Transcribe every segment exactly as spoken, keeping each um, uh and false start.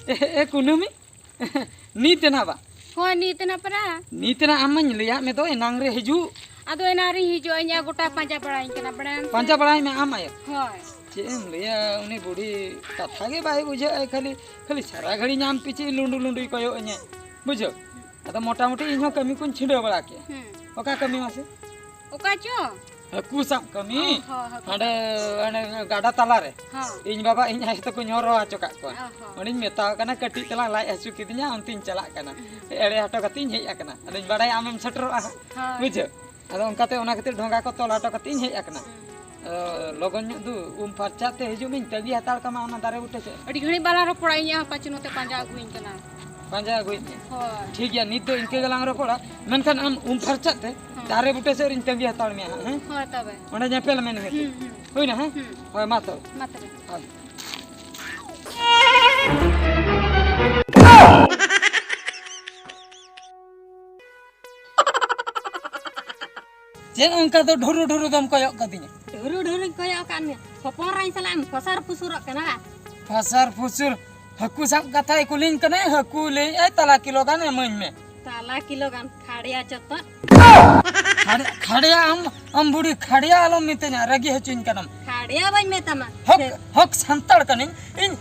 ᱮ, ᱮ, ᱠᱩᱱᱟᱹᱢᱤ? ᱱᱤᱛ ᱮᱱᱟ ᱵᱟ? ᱦᱳᱭ, ᱱᱤᱛ ᱮᱱᱟ ᱯᱮᱲᱟ᱾ ᱱᱤᱛ ᱮᱱᱟ, ᱟᱢ ᱢᱟᱧ ᱞᱟᱹᱭᱟᱫ ᱢᱮ ᱫᱚ ᱮᱱᱟᱝ ᱨᱮ ᱦᱤᱡᱩᱜ᱾ ᱟᱫᱚ ᱮᱱᱟᱝ ᱨᱤᱧ ᱦᱤᱡᱩᱜᱼᱟ, ᱤᱧᱟᱹᱜ ᱜᱚᱴᱟ ᱯᱟᱸᱡᱟ ᱵᱟᱲᱟᱭᱤᱧ ᱠᱟᱱᱟ, ᱵᱟᱲᱟᱭᱟᱢ ᱥᱮ? ᱯᱟᱸᱡᱟ ᱵᱟᱲᱟᱭ ᱢᱮ ᱟᱢ ᱟᱭᱳ᱾ ᱦᱳᱭ᱾ ᱪᱮᱫ ᱮᱢ ᱞᱟᱹᱭᱟ, ᱩᱱᱤ ᱵᱩᱲᱦᱤ ᱠᱟᱛᱷᱟ ᱜᱮ ᱵᱟᱭ ᱵᱩᱡᱷᱟᱹᱜᱼᱟ, ᱠᱷᱟᱹᱞᱤ, ᱠᱷᱟᱹᱞᱤ ᱥᱟᱨᱟ ᱜᱷᱟᱹᱲᱤ ᱧᱟᱢ ᱯᱤᱪᱷᱤ ᱞᱩᱸᱰᱩ ᱞᱩᱸᱰᱩᱭ ᱠᱚᱭᱚᱜ ᱤᱧᱟᱹ, ᱵᱩᱡᱷᱟᱹᱣ? ᱟᱫᱚ ᱢᱚᱴᱟᱢᱩᱴᱤ ᱤᱧ ᱦᱚᱸ ᱠᱟᱹᱢᱤ ᱠᱚᱧ ᱪᱷᱤᱰᱟᱹᱣ ᱵᱟᱲᱟ ᱠᱮᱫᱼᱟ᱾ ᱦᱩᱸ᱾ ᱚᱠᱟ ᱠᱟᱹᱢᱤ ᱢᱟᱥᱮ? ᱚᱠᱟ ᱪᱚ? ᱦᱟᱹᱠᱩ ᱥᱟᱵ ᱠᱟᱹᱢᱤ᱾ ᱚ, ᱦᱚᱸ, ᱦᱟᱹᱠᱩ ᱦᱟᱸᱰᱮ, ᱥᱟᱵ᱾ ᱦᱟᱸᱰᱮ ᱜᱟᱰᱟ ᱛᱟᱞᱟᱨᱮ᱾ ᱦᱚᱸ᱾ ᱤᱧ ᱵᱟᱵᱟ, ᱤᱧ ᱟᱭᱳ ᱛᱟᱠᱚᱧ ᱦᱚᱨᱦᱚ ᱦᱚᱪᱚ ᱠᱟᱜ ᱠᱚᱣᱟ᱾ ᱚ, ᱦᱚᱸ᱾ ᱚᱸᱰᱮᱧ ᱢᱮᱛᱟᱣ ᱠᱟᱱᱟ, "ᱠᱟᱹᱴᱤᱡ ᱛᱟᱞᱟᱝ ᱞᱟᱡ ᱦᱟᱹᱥᱩ ᱠᱤᱫᱤᱧᱟ, ᱚᱱᱛᱮᱧ ᱪᱟᱞᱟᱜ ᱠᱟᱱᱟ᱾" ᱦᱩᱸ᱾ ᱮᱲᱮ ᱦᱚᱴᱚ ᱠᱟᱛᱮᱧ ᱦᱮᱡ ᱟᱠᱟᱱᱟ᱾ ᱟᱫᱚᱧ ᱵᱟᱲᱟᱭᱟ ᱟᱢᱮᱢ ᱥᱮᱴᱮᱨᱚᱜᱼᱟ ᱦᱟᱸᱜ᱾ ᱦᱳᱭ᱾ ᱵᱩᱡᱷᱟᱹᱣ? ᱟᱫᱚ ᱚᱱᱠᱟᱛᱮ ᱚᱱᱟ ᱠᱷᱟᱹᱛᱤᱨ ᱰᱷᱚᱸᱜᱟ ᱠᱚ ᱛᱚᱞ ᱦᱚᱴᱚ ᱠᱟᱛᱮᱧ ᱦᱮᱡ ᱟᱠᱟᱱᱟ᱾ ᱦᱩᱸ᱾ ᱟᱫᱚ ᱞᱚᱜᱚᱱ ᱧᱚᱜ ᱫᱩ ᱩᱢ ᱯᱷᱟᱨᱪᱟ ᱛᱮ ᱦᱤᱡᱩᱜ ᱢᱮᱧ, ᱛᱟᱺᱜᱤ ᱦᱟᱛᱟᱲ ᱠᱟᱢᱟ ᱚᱱᱟ ᱫᱟᱨᱮ ᱵᱩᱴᱟᱹ ᱥᱮᱫ᱾ ᱟᱹᱰᱤ ᱜᱷᱟᱹᱲᱤᱡ ᱵᱟᱞᱟᱝ ᱨᱚᱯᱚᱲᱟ, ᱤᱧᱟᱹᱜ ᱦᱚᱸ ᱯᱟᱪᱮ ᱱᱚᱛᱮ ᱯᱟᱸᱡᱟ ᱟᱹᱜᱩᱭᱤᱧ ᱠᱟᱱᱟ᱾ ᱯᱟᱸᱡᱟ ᱟᱹᱜᱩᱭᱮᱫ ᱢᱮᱭᱟ᱾ ᱦᱳᱭ᱾ ᱴᱷᱤᱠ ᱜᱮᱭᱟ, ᱱᱤᱛ ᱫᱚ ᱤᱱᱠᱟᱹ ᱜᱮᱞᱟᱝ ᱨᱚᱯᱚᱲᱟ, ᱢᱮᱱᱠᱷᱟᱱ ᱟᱢ ᱩᱢ ᱯᱷᱟᱨᱪᱟᱜ ᱛᱮ ᱦᱮᱸ᱾ ᱫᱟᱨᱮ ᱵᱩᱴᱟᱹ ᱥᱮᱫ ᱨᱤᱧ ᱛᱟᱺᱜᱤ ᱦᱟᱛᱟᱲ ᱢᱮᱭᱟ ᱦᱟᱸᱜ, ᱦᱮᱸ? ᱦᱳᱭ ᱛᱚᱵᱮ᱾ ᱚᱸᱰᱮ ᱧᱮᱯᱮᱞ ᱢᱮ ᱱᱤᱦᱟᱹᱛ᱾ ᱦᱩᱸ, ᱦᱩᱸ᱾ ᱦᱩᱭᱱᱟ, ᱦᱮᱸ? ᱦᱩᱸ᱾ ᱦᱳᱭ, ᱢᱟ ᱛᱚᱵᱮ᱾ ᱢᱟ ᱛᱚᱵᱮ᱾ ᱦᱳᱭ᱾ ᱪᱮᱫ ᱚᱱᱠᱟ ᱫᱚ ᱰᱷᱩᱨᱩ ᱰᱷᱩᱨᱩ ᱫᱚᱢ ᱠᱚᱭᱚᱜ ᱠᱟᱫᱤᱧᱟ? ᱰᱷᱩᱨᱩ ᱰᱷᱩᱨᱩᱧ ᱠᱚᱭᱚᱜ ᱟᱠᱟᱫ ᱢᱮᱭᱟ᱾ ᱦᱚᱯᱚᱱ ᱮᱨᱟᱧ ᱥᱟᱞᱟᱜ ᱮᱢ ᱯᱷᱚᱥᱟᱨ ᱯᱷᱩᱥᱩᱨᱚᱜ ᱠᱟᱱᱟ ᱵᱟ? ᱯᱷᱚᱥᱟᱨ ᱯᱷᱩᱥᱩᱨ? ᱦᱟᱹᱠᱩ ᱥᱟᱵ ᱠᱟᱛᱷᱟᱭ ᱠᱩᱞᱤᱧ ᱠᱟᱱᱟᱭ, ᱦᱟᱹᱠᱩ ᱞᱟᱹᱭᱮᱫᱼᱟᱭ ᱛᱟᱞᱟ ᱠᱤᱞᱳ ᱜᱟᱱ ᱮᱢᱟᱹᱧ ᱢᱮ᱾ ᱛᱟᱞᱟ ᱠᱤᱞᱳ ᱜᱟᱱ ᱠᱷᱟᱲᱭᱟ ᱪᱚᱛᱚᱫ᱾ ᱠᱷᱟᱲ-, ᱠᱷᱟᱲᱭᱟ ᱟᱢ, ᱟᱢ ᱵᱩᱲᱦᱤ ᱠᱷᱟᱲᱭᱟ ᱟᱞᱚᱢ ᱢᱤᱛᱟᱹᱧᱟ, ᱨᱟᱹᱜᱤ ᱦᱚᱪᱚᱧ ᱠᱟᱱᱟᱢ᱾ ᱠᱷᱟᱲᱭᱟ ᱵᱟᱹᱧ ᱢᱮᱛᱟᱢᱟ᱾ ᱦᱚᱠ, ᱦᱚᱠ ᱥᱟᱱᱛᱟᱲ ᱠᱟᱹᱱᱟᱹᱧ, ᱤᱧ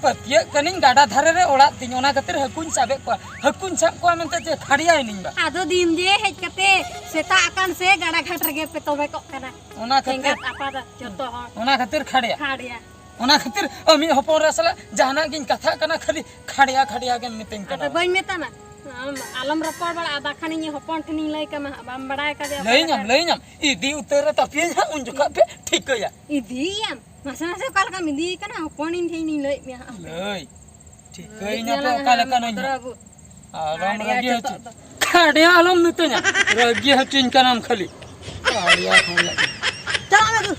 ᱯᱟᱹᱛᱭᱟᱹᱜ ᱠᱟᱹᱱᱟᱹᱧ, ᱜᱟᱰᱟ ᱫᱷᱟᱨᱮ ᱨᱮ ᱚᱲᱟᱜ ᱛᱤᱧ, ᱚᱱᱟ ᱠᱷᱟᱹᱛᱤᱨ ᱦᱟᱹᱠᱩᱧ ᱥᱟᱵᱮᱫ ᱠᱚᱣᱟ᱾ ᱦᱟᱹᱠᱩᱧ ᱥᱟᱵ ᱠᱚᱣᱟ ᱢᱮᱱᱛᱮ ᱪᱮᱫ ᱠᱷᱟᱲᱭᱟᱭᱮᱱᱟᱹᱧ ᱵᱟ? ᱟᱫᱚ ᱫᱤᱱ ᱜᱮ ᱦᱮᱡ ᱠᱟᱛᱮ ᱥᱮᱛᱟᱜ ᱟᱠᱟᱱ ᱥᱮ ᱜᱟᱰᱟ ᱜᱷᱟᱴ ᱨᱮᱜᱮ ᱯᱮ ᱛᱚᱵᱮ ᱠᱚᱜ ᱠᱟᱱᱟ᱾ ᱚᱱᱟ ᱠᱷᱟᱹᱛᱤᱨ ᱮᱸᱜᱟᱛ ᱟᱯᱟᱛ ᱡᱚᱛᱚ ᱦᱚᱲ᱾ ᱚᱱᱟ ᱠᱷᱟᱹᱛᱤᱨ ᱠᱷᱟᱲᱭᱟ? ᱠᱷᱟᱲᱭᱟ᱾ ᱚᱱᱟ ᱠᱷᱟᱹᱛᱤᱨ ᱟᱢᱤᱡ ᱦᱚᱯᱚᱱ ᱮᱨᱟ ᱥᱟᱞᱟᱜ ᱡᱟᱦᱟᱱᱟᱜ ᱜᱤᱧ ᱠᱟᱛᱷᱟᱜ ᱠᱟᱱᱟ, ᱠᱷᱟᱹᱞᱤ ᱠᱷᱟᱲᱭᱟ ᱠᱷᱟᱲᱭᱟ ᱜᱮᱢ ᱢᱤᱛᱟᱹᱧ ᱠᱟᱱᱟ᱾ ᱟᱫᱚ ᱵᱟᱹᱧ ᱢᱮᱛᱟᱢᱟ? ᱟᱢ ᱟᱞᱚᱢ ᱨᱚᱯᱚᱲ ᱵᱟᱲᱟᱜᱼᱟ, ᱵᱟᱠᱷᱟᱱ ᱤᱧ ᱦᱚᱯᱚᱱ ᱴᱷᱮᱱᱤᱧ ᱞᱟᱹᱭ ᱠᱟᱢᱟ ᱦᱟᱸᱜ, ᱵᱟᱢ ᱵᱟᱲᱟᱭ ᱠᱟᱫᱮᱭᱟ ᱚᱠᱟ ᱞᱟᱹᱭᱟᱹᱧᱟᱢ, ᱞᱮᱠᱟ᱾ ᱞᱟᱹᱭᱟᱹᱧᱟᱢ, ᱤᱫᱤ ᱩᱛᱟᱹᱨ ᱨᱮ ᱛᱟᱯᱤᱭᱟᱹᱧ ᱦᱟᱸᱜ, ᱩᱱ ᱡᱚᱠᱷᱚᱱ ᱯᱮ ᱴᱷᱤᱠᱟᱹᱭᱟ᱾ ᱤᱫᱤᱭᱮᱭᱟᱢ? ᱢᱟᱥᱮ ᱢᱟᱥᱮ ᱚᱠᱟ ᱞᱮᱠᱟᱢ ᱤᱫᱤᱭᱮ ᱠᱟᱱᱟ, ᱦᱚᱯᱚᱱᱤᱧ ᱴᱷᱮᱱ ᱤᱧ ᱞᱟᱹᱭᱮᱫ ᱢᱮᱭᱟ ᱦᱟᱸᱜ᱾ ᱞᱟᱹᱭ, ᱴᱷᱤᱠᱟᱹᱭᱟᱹᱧ ᱧᱮᱞ ᱟᱯᱮ ᱢᱮ ᱚᱠᱟ ᱦᱟᱸᱜ, ᱞᱮᱠᱟᱱᱟᱹᱧ ᱵᱷᱚᱫᱨᱚ ᱦᱟᱸᱜ᱾ ᱵᱟᱹᱵᱩ᱾ ᱟᱞᱚᱢ ᱠᱷᱟᱲᱭᱟ ᱨᱟᱹᱜᱤ ᱪᱚᱛᱚᱜ ᱦᱚᱪᱚ-, ᱫᱚ᱾ ᱠᱷᱟᱲᱭᱟ ᱟᱞᱚᱢ ᱢᱤᱛᱟᱹᱧᱟ, ᱨᱟᱹᱜᱤ ᱦᱚᱪᱚᱧ ᱠᱟᱱᱟᱢ ᱠᱷᱟᱹᱞᱤ᱾ ᱠᱷᱟᱲᱭᱟ ᱠᱷᱟᱲᱭᱟ᱾ ᱪᱟᱞᱟᱜ ᱢᱮ ᱫᱩ᱾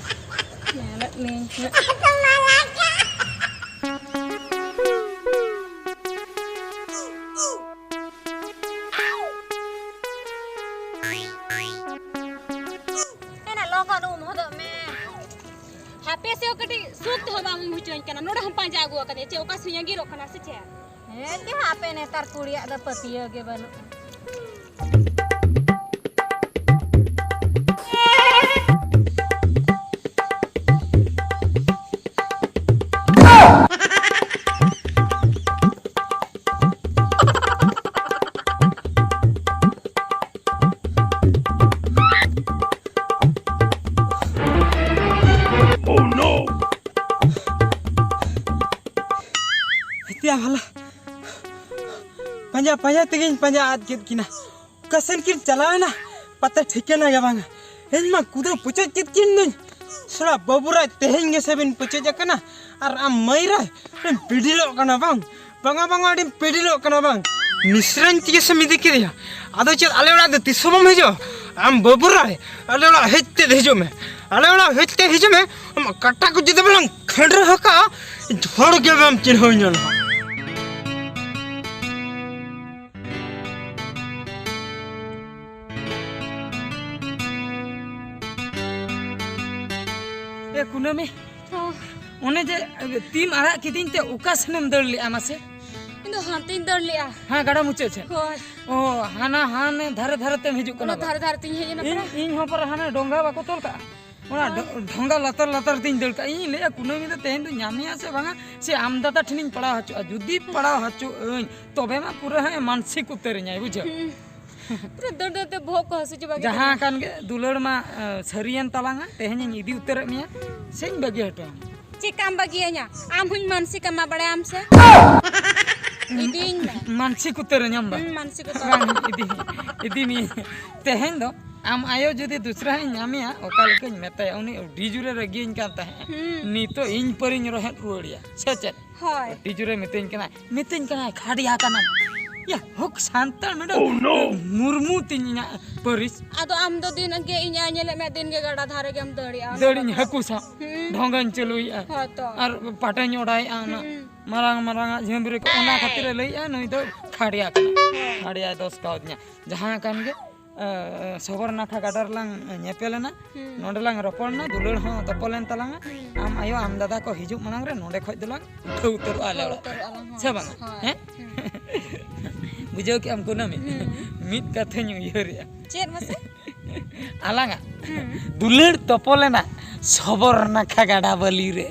ᱧᱮᱞᱮᱫ ᱢᱤᱭᱟᱹᱧ ᱦᱟᱸᱜ᱾ ᱮᱱᱟ ᱞᱚᱜᱚᱱ ᱩᱢ ᱦᱚᱫᱚᱜ ᱢᱮ᱾ ᱦᱟᱯᱮ ᱥᱮ ᱠᱟᱹᱴᱤᱡ ᱥᱩᱠ ᱛᱮᱦᱚᱸ ᱵᱟᱢ ᱮᱢ ᱦᱚᱪᱚᱧ ᱠᱟᱱᱟ᱾ ᱱᱚᱰᱮ ᱦᱚᱸ ᱯᱟᱸᱡᱟ ᱟᱹᱜᱩ ᱟᱠᱟᱫᱤᱧᱟ᱾ ᱪᱮᱫ ᱚᱠᱟ ᱥᱮᱫ ᱤᱧ ᱟᱸᱜᱤᱨᱚᱜ ᱠᱟᱱᱟ ᱥᱮ ᱪᱮᱫ? ᱦᱮᱸ, ᱡᱟᱦᱟᱸ ᱟᱯᱮ ᱱᱮᱛᱟᱨ ᱠᱩᱲᱤᱭᱟᱜ ᱫᱚ ᱯᱟᱹᱛᱭᱟᱹᱣ ᱜᱮ ᱵᱟᱹᱱᱩᱜᱼᱟ᱾ ᱦᱟᱹᱛᱤᱭᱟ ᱵᱷᱟᱞᱟ᱾ ᱯᱟᱸᱡᱟ, ᱯᱟᱸᱡᱟ ᱛᱮᱜᱮᱧ ᱯᱟᱸᱡᱟ ᱟᱫ ᱠᱮᱫ ᱠᱤᱱᱟ᱾ ᱚᱠᱟ ᱥᱮᱱ ᱠᱤᱱ ᱪᱟᱞᱟᱣᱮᱱᱟ? ᱯᱟᱛᱟ ᱴᱷᱤᱠᱟᱹᱱᱟ ᱜᱮ ᱵᱟᱝᱟ᱾ ᱤᱧ ᱢᱟ ᱠᱩᱫᱟᱹᱣ ᱯᱩᱪᱩᱡ ᱠᱮᱫ ᱠᱤᱱ ᱫᱩᱧ᱾ ᱥᱟᱞᱟ ᱵᱟᱹᱵᱩ ᱨᱟᱭ, ᱛᱮᱦᱮᱧ ᱜᱮᱥᱮ ᱵᱤᱱ ᱯᱩᱪᱩᱡ ᱟᱠᱟᱱᱟ? ᱟᱨ ᱟᱢ ᱢᱟᱹᱭ ᱨᱟᱭ, ᱟᱹᱰᱤᱢ ᱯᱤᱰᱤᱞᱚᱜ ᱠᱟᱱᱟ ᱵᱟᱝ? ᱵᱟᱝᱟ, ᱵᱟᱝᱟ, ᱟᱹᱰᱤᱢ ᱯᱤᱰᱤᱞᱚᱜ ᱠᱟᱱᱟ ᱵᱟᱝ? ᱢᱤᱥᱨᱟᱧ ᱛᱮᱜᱮ ᱥᱮᱢ ᱤᱫᱤ ᱠᱮᱫᱮᱭᱟ᱾ ᱟᱫᱚ ᱪᱮᱫ ᱟᱞᱮ ᱚᱲᱟᱜ ᱫᱚ ᱛᱤᱥ ᱦᱚᱸ ᱵᱟᱢ ᱦᱤᱡᱩᱜᱼᱟ? ᱟᱢ ᱵᱟᱹᱵᱩ ᱨᱟᱭ, ᱟᱞᱮ ᱚᱲᱟᱜ ᱦᱮᱡ ᱛᱮᱫ ᱦᱤᱡᱩᱜ ᱢᱮ᱾ ᱟᱞᱮ ᱚᱲᱟᱜ ᱦᱮᱡ ᱛᱮᱫ ᱦᱤᱡᱩᱜ ᱢᱮ᱾ ᱟᱢᱟᱜ ᱠᱟᱴᱟ ᱠᱚ ᱡᱩᱫᱤ ᱵᱟᱞᱟᱝ ᱠᱷᱟᱹᱰᱨᱟᱹ ᱟᱠᱟᱜᱼᱟ, ᱦᱚᱲ ᱜᱮ ᱵᱟᱢ ᱪᱤᱱᱦᱟᱹᱣ ᱧᱟᱢᱟ᱾ ᱮ ᱠᱩᱱᱟᱹᱢᱤ, ᱦᱚᱸ᱾ ᱚᱱᱮ ᱡᱮ ᱛᱤᱢ ᱟᱲᱟᱜ ᱠᱤᱫᱤᱧ ᱛᱮ ᱚᱠᱟ ᱥᱮᱱᱮᱢ ᱫᱟᱹᱲ ᱞᱮᱜᱼᱟ ᱢᱟᱥᱮ? ᱤᱧ ᱫᱚ ᱦᱟᱱᱛᱮᱧ ᱫᱟᱹᱲ ᱞᱮᱜᱼᱟ᱾ ᱦᱮᱸ, ᱜᱟᱰᱟ ᱢᱩᱪᱟᱹᱫ ᱥᱮᱫ? ᱦᱳᱭ᱾ ᱚ, ᱦᱟᱱᱟ ᱦᱟᱱᱮ ᱫᱷᱟᱨᱮ ᱫᱷᱟᱨᱮ ᱛᱮᱢ ᱦᱤᱡᱩᱜ ᱠᱟᱱᱟ ᱚᱱᱟ ᱵᱟ? ᱫᱷᱟᱨᱮ ᱫᱷᱟᱨᱮ ᱛᱤᱧ ᱦᱮᱡ ᱮᱱᱟ ᱤᱧ, ᱯᱟᱨᱟ᱾ ᱤᱧ ᱦᱚᱸ ᱯᱟᱨᱟ ᱦᱟᱱᱮ ᱰᱷᱚᱸᱜᱟ ᱵᱟᱠᱚ ᱛᱚᱞ ᱠᱟᱜᱼᱟ? ᱚᱱᱟ ᱦᱳᱭ᱾ ᱰᱷᱚ-, ᱰᱷᱚᱸᱜᱟ ᱞᱟᱛᱟᱨ ᱞᱟᱛᱟᱨ ᱛᱤᱧ ᱫᱟᱹᱲ ᱠᱟᱜᱼᱟ᱾ ᱤᱧ ᱞᱟᱹᱭᱟ, ᱠᱩᱱᱟᱹᱢᱤ ᱫᱚ ᱛᱮᱦᱮᱧ ᱫᱚ ᱧᱟᱢᱮᱭᱟ ᱥᱮ ᱵᱟᱝᱟ, ᱥᱮ ᱟᱢ ᱫᱟᱫᱟ ᱴᱷᱮᱱᱤᱧ ᱯᱟᱲᱟᱣ ᱦᱚᱪᱚᱜᱼᱟ? ᱡᱩᱫᱤ ᱯᱟᱲᱟᱣ ᱦᱚᱪᱚᱜ ᱟᱹᱧ, ᱛᱚᱵᱮ ᱢᱟ ᱯᱩᱨᱟᱹ ᱦᱟᱸᱜ ᱮ ᱢᱟᱱᱥᱤᱠ ᱩᱛᱟᱹᱨᱤᱧᱟᱭ, ᱵᱩᱡᱷᱟᱹᱣ? ᱦᱩᱸ᱾ ᱯᱩᱨᱟᱹ ᱫᱟᱹᱲ ᱫᱟᱹᱲ ᱛᱮ ᱵᱚᱦᱚᱜ ᱠᱚ ᱦᱟᱹᱥᱩ ᱪᱟᱵᱟ ᱠᱮᱫ ᱡᱟᱦᱟᱸ ᱛᱤᱧᱟ᱾ ᱠᱟᱱ ᱜᱮ, ᱫᱩᱞᱟᱹᱲ ᱢᱟ, ᱮ, ᱥᱟᱹᱨᱤᱭᱮᱱ ᱛᱟᱞᱟᱝᱟ, ᱛᱮᱦᱮᱧᱤᱧ ᱤᱫᱤ ᱩᱛᱟᱹᱨᱮᱫ ᱢᱮᱭᱟ, ᱥᱮᱧ ᱵᱟᱹᱜᱤ ᱦᱚᱴᱚ ᱟᱢᱟ᱾ ᱪᱮᱠᱟᱢ ᱵᱟᱹᱜᱤᱭᱟᱹᱧᱟ? ᱟᱢ ᱦᱚᱸᱧ ᱢᱟᱱᱥᱤᱠ ᱟᱢᱟ, ᱵᱟᱲᱟᱭᱟᱢ ᱥᱮ? ᱤᱫᱤᱭᱟᱹᱧ ᱢᱮ᱾ ᱢᱟᱱᱥᱤᱠ ᱩᱛᱟᱹᱨᱟᱹᱧ ᱟᱢ ᱵᱟ? ᱦᱩᱸ, ᱢᱟᱱᱥᱤᱠ ᱩᱛᱟᱹᱨ᱾ ᱵᱟᱝ, ᱤᱫᱤ, ᱤᱫᱤ ᱢᱮᱭᱟᱹᱧ᱾ ᱛᱮᱦᱮᱧ ᱫᱚ ᱟᱢ ᱟᱭᱳ ᱡᱩᱫᱤ ᱫᱩᱥᱨᱟ ᱦᱟᱸᱜ ᱤᱧ ᱧᱟᱢᱮᱭᱟ, ᱚᱠᱟ ᱞᱮᱠᱟᱧ ᱢᱮᱛᱟᱭᱟ? ᱩᱱᱤ ᱟᱹᱰᱤ ᱡᱳᱨᱮ ᱨᱟᱹᱜᱤᱭᱟᱹᱧ ᱠᱟᱱ ᱛᱟᱦᱮᱸᱫ᱾ ᱦᱩᱸ᱾ ᱱᱤᱛᱚᱜ ᱤᱧ ᱯᱟᱹᱨᱤᱧ ᱨᱚᱦᱮᱫ ᱨᱩᱣᱟᱹᱲᱮᱭᱟ, ᱥᱮ ᱪᱮᱫ? ᱦᱳᱭ᱾ ᱟᱹᱰᱤ ᱡᱳᱨᱮ ᱢᱤᱛᱟᱹᱧ ᱠᱟᱱᱟᱭ, ᱢᱤᱛᱟᱹᱧ ᱠᱟᱱᱟᱭ, "ᱠᱷᱟᱰᱭᱟ ᱠᱟᱱᱟᱢ᱾ ᱭᱟ, ᱦᱳᱠ ᱥᱟᱱᱛᱟᱲ ᱢᱮᱰᱟᱢ, ᱢᱩᱨᱢᱩ ᱛᱤᱧ ᱤᱧᱟᱹᱜ ᱯᱟᱹᱨᱤᱥ᱾" ᱟᱫᱚ ᱟᱢ ᱫᱚ ᱫᱤᱱ ᱜᱮ ᱤᱧ ᱧᱮᱞᱮᱫ ᱢᱮ, ᱫᱤᱱ ᱜᱮ ᱜᱟᱰᱟ ᱫᱷᱟᱨᱮ ᱜᱮᱢ ᱫᱟᱹᱲᱮᱜᱼᱟ᱾ ᱫᱟᱹᱲᱤᱧ ᱦᱟᱹᱠᱩ ᱥᱟᱵ, ᱦᱩᱸ᱾ ᱰᱷᱚᱸᱜᱟᱧ ᱪᱟᱹᱞᱩᱭᱮᱜᱼᱟ᱾ ᱦᱳᱭ ᱛᱚ᱾ ᱟᱨ ᱯᱟᱴᱟᱧ ᱚᱰᱟᱭᱮᱜᱼᱟ ᱚᱱᱟ ᱦᱩᱸ᱾ ᱢᱟᱨᱟᱝ ᱢᱟᱨᱟᱝ ᱟᱜ ᱡᱷᱟᱹᱢᱵᱽᱨᱤ ᱠᱚ, ᱚᱱᱟ ᱠᱷᱟᱹᱛᱤᱨᱮ ᱞᱟᱹᱭᱮᱜᱼᱟ, "ᱱᱩᱭ ᱫᱚ ᱠᱷᱟᱰᱭᱟ ᱠᱟᱱᱟᱭ, ᱠᱷᱟᱰᱭᱟᱭ ᱫᱚᱥ ᱠᱟᱣᱫᱤᱧᱟ᱾" ᱡᱟᱦᱟᱸ ᱠᱟᱱ ᱜᱮ, ᱥᱚᱵᱚᱨ ᱱᱟᱠᱷᱟ ᱜᱟᱰᱟ ᱨᱮᱞᱟᱝ ᱧᱮᱯᱮᱞ ᱮᱱᱟ᱾ ᱦᱩᱸ᱾ ᱱᱚᱸᱰᱮ ᱞᱟᱝ ᱨᱚᱯᱚᱲ ᱮᱱᱟ, ᱫᱩᱞᱟᱹᱲ ᱦᱚᱸ ᱛᱚᱯᱚᱞ ᱮᱱ ᱛᱟᱞᱟᱝᱟ᱾ ᱦᱩᱸ᱾ ᱟᱢ ᱟᱭᱳ, ᱟᱢ ᱫᱟᱫᱟ ᱠᱚ ᱦᱤᱡᱩᱜ ᱢᱟᱲᱟᱝ ᱨᱮ ᱱᱚᱸᱰᱮ ᱠᱷᱚᱡ ᱫᱚᱞᱟᱝ ᱩᱴᱷᱟᱹᱣ ᱩᱛᱟᱹᱨᱚᱜᱼᱟ ᱟᱞᱮ ᱚᱲᱟᱜ᱾ ᱩᱛᱟᱹᱨᱚᱜᱼᱟ ᱞᱟᱝ, ᱦᱳᱭ᱾ ᱥᱮ ᱵᱟᱝᱟ? ᱦᱳᱭ᱾ ᱦᱮᱸ? ᱦᱩᱸ᱾ ᱵᱩᱡᱷᱟᱹᱣ ᱠᱮᱜᱼᱟᱢ ᱠᱩᱱᱟᱹᱢᱤ? ᱦᱩᱸ᱾ ᱢᱤᱫ ᱠᱟᱛᱷᱟᱧ ᱩᱭᱦᱟᱹᱨᱮᱜᱼᱟ᱾ ᱪᱮᱫ ᱢᱟᱥᱮ? ᱟᱞᱟᱝᱟᱜ ᱦᱩᱸ᱾ ᱫᱩᱞᱟᱹᱲ ᱛᱚᱯᱚᱞᱮᱱᱟ ᱥᱚᱵᱚᱨ ᱱᱟᱠᱷᱟ ᱜᱟᱰᱟ ᱵᱟᱹᱞᱤ ᱨᱮ᱾